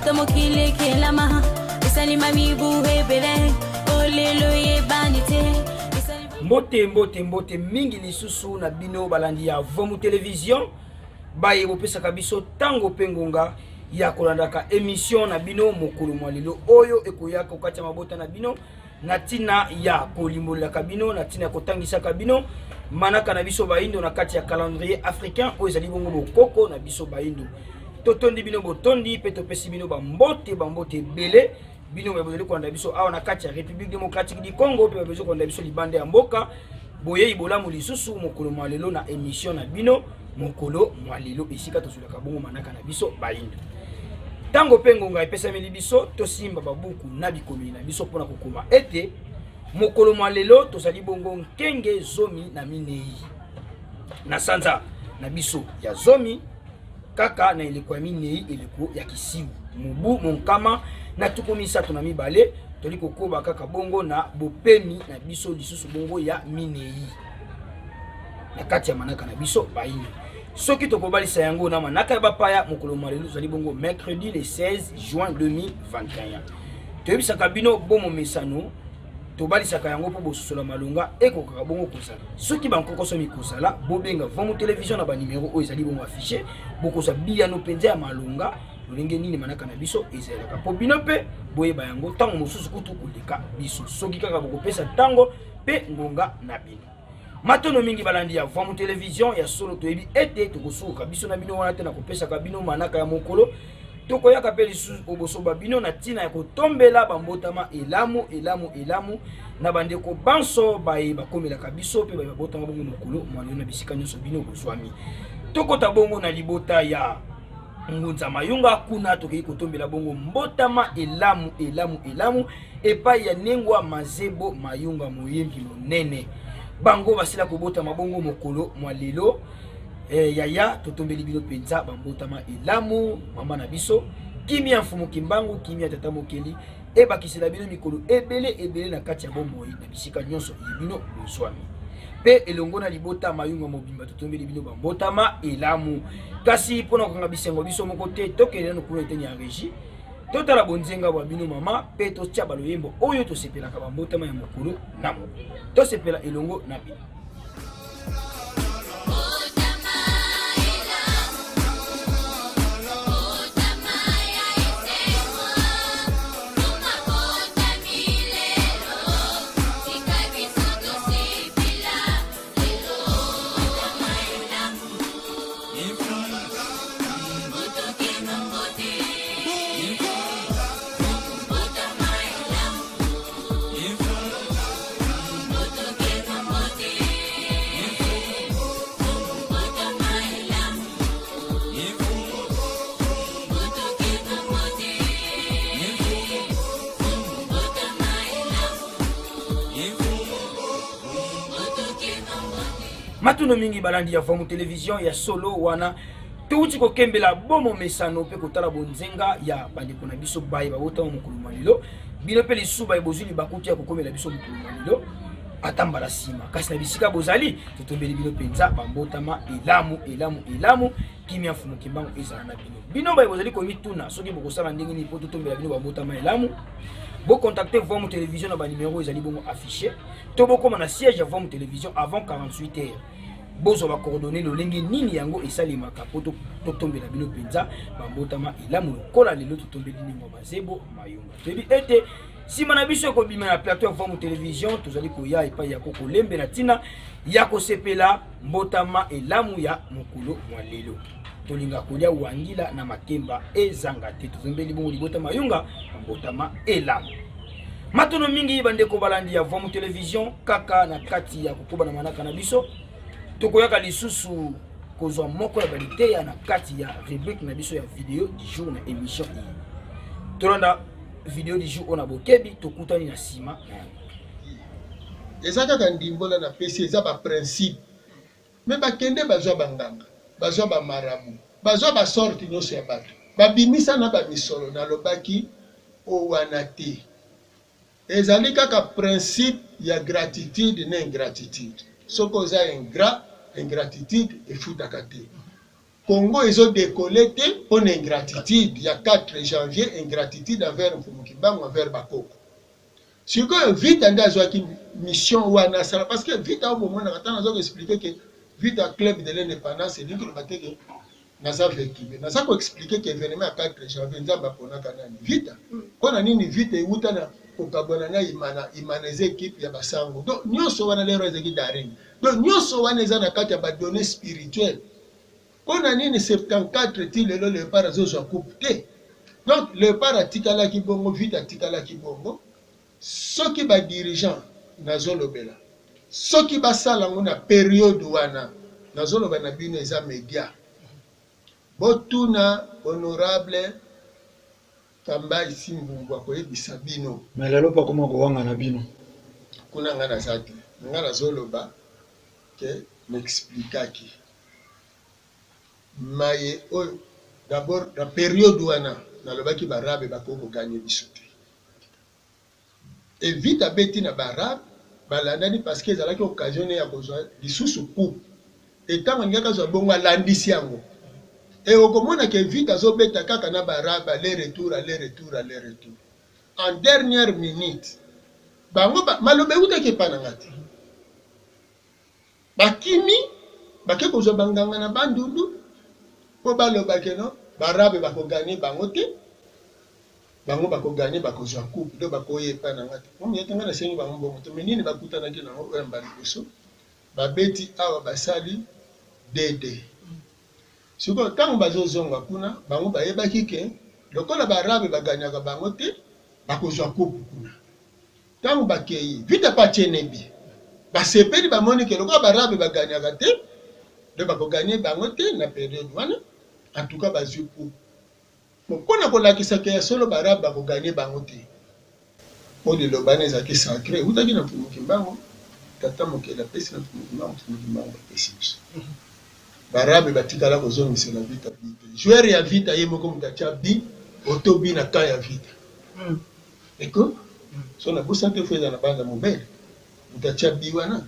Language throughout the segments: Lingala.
Uta mokili ekelama esalima mibu ebele olelo eyebani te. Mbote, mbote, mbote mingi lisusu na bino balandi ya Vomu Television baye bopesaka biso ntango mpe ngonga ya kolandaka emission na bino mokolo mwa lelo oyo ekoyaka kokati ya mabota na bino na ntina ya kolimbolelaka bino na ntina ya kotangisaka bino manaka na biso bayindo na kati ya calendrier africain oyo ezali bongo bokoko na biso bayindo. Totondi bino botondi mpe topesi bino bambote bambote ebele bino baye bozali kolanda biso awa na kati ya République démocratique du Congo mpe baye kolanda biso libanda ya mboka. Boyei bolamu lisusu mokolo mwa lelo na emission na bino mokolo mwa lelo esika tozwelaka bongo manaka na biso bayindo. Ntango mpe ngonga epesameli biso tosimba babuku na bikomeli na biso mpona kokoma ete mokolo mwa lelo tozali bongo nkenge 14 na sanza na biso ya 10 kaka na eleko ya minei, eleko ya kisiu, mobu 132. Toli kokoba kaka bongo na bopemi na biso lisusu bongo ya minei na kati ya manaka na biso bayindo. Soki tokobalisa yango na manaka ya bapaya, mokolo mwa lelo tozali bongo mercredi le 16 juin 2021. Toyebisaka bino bomomesano tobalisaka yango mpo bososola malonga ekokaka bongo kozala. Soki bankokoso mikozala, bobenga Vomu Television na banimero oyo ezali bongo affiche, bokozwa biyano mpenza ya malonga lolenge nini manaka na biso ezalaka mpo bino mpe boyeba yango ntango mosusu kutu koleka biso, soki kaka bokopesa ntango mpe ngonga na bino. Matono mingi balandi ya Vomu Television ya solo, toyebi ete tokosuka biso na bino wana te na kopesaka bino manaka ya mokolo. Tokoyaka mpe lisusu obosoba bino na ntina ya kotombela bambotama elamu elamu elamu na bandeko banso baye bakomelaka biso mpe baye babotama bongo mokolo mwa lelo na bisika nyonso bino bozwami. Tokota bongo na libota ya Ngunza Mayunga, kuna tokei kotombela bongo mbotama elamu elamu elamu epai ya Nengwa Mazebo Mayunga, moyembi monene. Bango basila kobotama bongo mokolo mwa lelo. Yaya, totombeli bino mpenza bambotama elamu mama na biso. Kimia Mfumu Kimbangu, kimia Tata Mokeli ebakisela bino mikolo ebele ebele na kati ya bomoi na bisika nyonso ye bino bozwami. Mpe elongo na libota Mayunga mobimba totombeli bino bambotama elamu. Kasi mpona kokanga bisengo biso moko te, tokende nano kuna eteni ya regie, totala bonzenga bwa bino mama, mpe totia baloyembo oyo tosepelaka bambotama ya mokolo na mokolo. Tosepela elongo na bino. Matono mingi balandi ya Vomu Television ya solo wana touti kokembela bomomesano mpe kotala bonzenga ya bandeko na biso baye babotama mokolo mwa lelo. Bino mpe lisusu baye bozwi libakuti ya kokomela biso mokolo mwa lelo ata mbala nsima, kasi na bisika bozali totombeli bino mpenza bambotama elamu elamu elamu. Kimia Mfumu Kimbangu ezala na bino. Bino baye bozali komituna soki bokosala ndenge nini mpo totombela bino bambotama elamu, bocontacte Vomu Television na banimero ezali bongo affiché, to bokoma na siège ya Vomu Television avant 48 heures, bozwa bacoordonné lolenge nini yango esalemaka mpo totombela bino mpenza bambotama elamu lokola lelo totombeli Nengwa Mazebo Mayunga. Toyebi ete nsima na biso ekobima na plateau ya Vomu Television, tozali koya epai ya kokolembe na ntina ya kosepela mbotama elamu ya mokolo mwa lelo. Tolinga kolia wangila na makemba ezanga te. Tozombeli bongo libota Mayunga mbotama elamu. Matono mingi bandeko balandi ya Vomu Television, kaka na kati ya kokoba na manaka na biso, tokoyaka lisusu kozwa moko ya baliteya na kati ya rubrique na biso ya video du jour na émission iyi. Tolanda video du jour oyo na bokebi, tokutani na nsima na yango. Eza kaka ndimbola na pesi, eza ba principe mais bakende bazwa ba nganga, bazwa ba marabout, bazwa ba sorte nionso ya batu, ba bimisa na ba misolo, nalobaki owana te. Ezali kaka principe ya gratitude na ingratitude. Soki oza ingrat, ingratitude efutaka te. Congo ezo decoller te pona ingratitude ya 4 janvier, ingratitude envers Mfumu Kimbangu, envers ba koko. Sikoyo Vita nde azwaki mission wana asala parce que Vita oyo bomonaka tango naza ko expliquer que Vita club de l'independance elingi koloba te que naza vertueux. Naza ko expliquer que evenement ya 4 janvier Nzambe aponaka nani? Vita. Pona nini Vita ewuta na kokabwana na Imana, Imana eza equipe ya ba sango. Donc nionso wana lero ezalaki Daring. Donc nionso wana eza na kati ya ba donnees spirituelles. Pona nini 74 ti lelo Leopard azo zwa coupe te? Donc Leopard atikalaki bongo, Vita atikalaki bongo. Soki ba dirigeants nazo lobela soki basala yango na periode wana, nazo loba na bino eza media. Botuna honorable Kambayi Simbumbu akoyebisa bino. Mais lelo pe akoma kowangana bino. Kuna nga naza te. Nga nazo loba que na explikaki. Maye oyo d'abord na periode wana nalobaki b'arabe bakoki ko gagner biso te et vite abeti na b'arabe balandani parce que ezalaki occasion ne ya kozwa lisusu coupe et tango alingaki azwa bongo alandisi yango et okomona que vite azobeta kaka na b'arabe aller retour aller retour aller retour en dernière minute bango ba, maloba ewutaki epa na nga te. Bakimi, bake kozwa ba nganga na Bandundu po baloba que non b'arabe bako gagner bango te, bango bako gagner bakozwa coupe donc bakoya epa na nga te. Mom yete nga nasengi bango mbongo te mais nini bakutanaki nango oyo ya mbala liboso babeti awa basali DD. Sikoyo tango bazozonga kuna bango bayebaki que lokola b'arabe ba gagnaka bango te bakozwa coupe kuna. Tango bakeyi, Vita pe atie ne but. Basepeli bamoni que lokola b'arabes ba gagnaka te, donc bako gagner bango te na periode wana. En tout cas bazui coupe. Bon, pona kolakisa que ya solo b'arabes bako gagner bango te, po liloba wana ezalaki sacre, ewutaki na Mfumu Kimbangu, Tata Mokeli apesi na Mfumu Kimbangu, Mfumu Kimbangu apesi biso. B'arabes batikala kozongisela Vita but te. Joueur ya Vita ye moko moto atia but, auto but na camp ya Vita. Eko so na bosani te faut ezala na banza mobele mutu atia but wana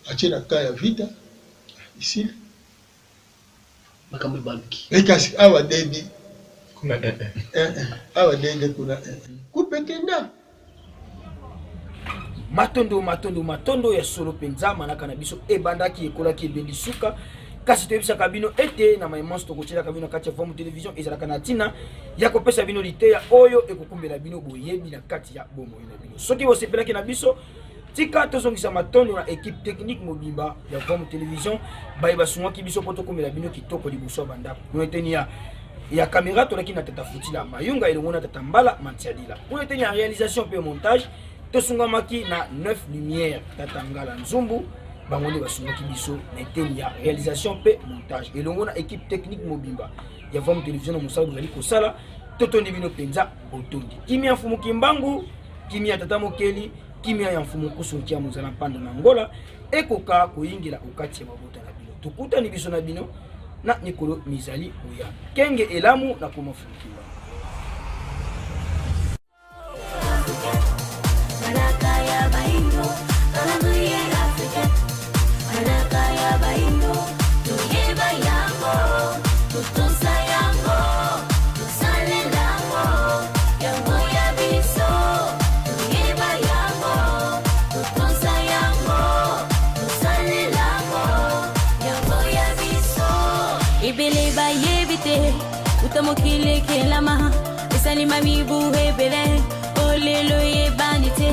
atie na camp ya vita esili. Makambo ebaluki. Eh kasi awa debi kuna eh eh. Eh eh awa dede kuna eh eh. Coupe ekenda. Matondo matondo matondo ya solo mpenza manaka na biso ebandaki ekolaki ebendi suka kasi toyebisaka bino ete na maye manso tokotielaka bino na kati ya Vomu Television ezalaka na ntina ya kopesa bino liteya oyo ekokumbela bino boyebi na kati ya bomoi na bino. Soki bosepelaki na biso, tika tozongisa matondo na equipe technique mobimba ya Vomu Television baye basungaki biso mpo tokomela bino kitoko liboso ya bandako. Kuna eteni ya ya kamera tolaki na tata Futila Mayunga elongo na tata Mbala Mantiadila. Kuna eteni ya réalisation mpe montage tosungamaki na 9 lumière tata Ngala Nzumbu bango nde basungaki biso na eteni ya réalisation mpe montage elongo na équipe technique mobimba ya Vam Television na mosala bozali kosala. Totondi bino mpenza botondi. Kimia Mfumu Kimbangu, kimia Tata Mokeli, kimia ya Mfumu Nkusu Nkia Mozala Mpanda na Angola ekoka koyingela okati ya mabota na bino. Tokutani biso na bino na mikolo mizali koya. Kenge elamu na koma Mfumu Kimbangu. Ebele bayebi te uta mokili ekelama esalima mibu ebele olelo eyebani te.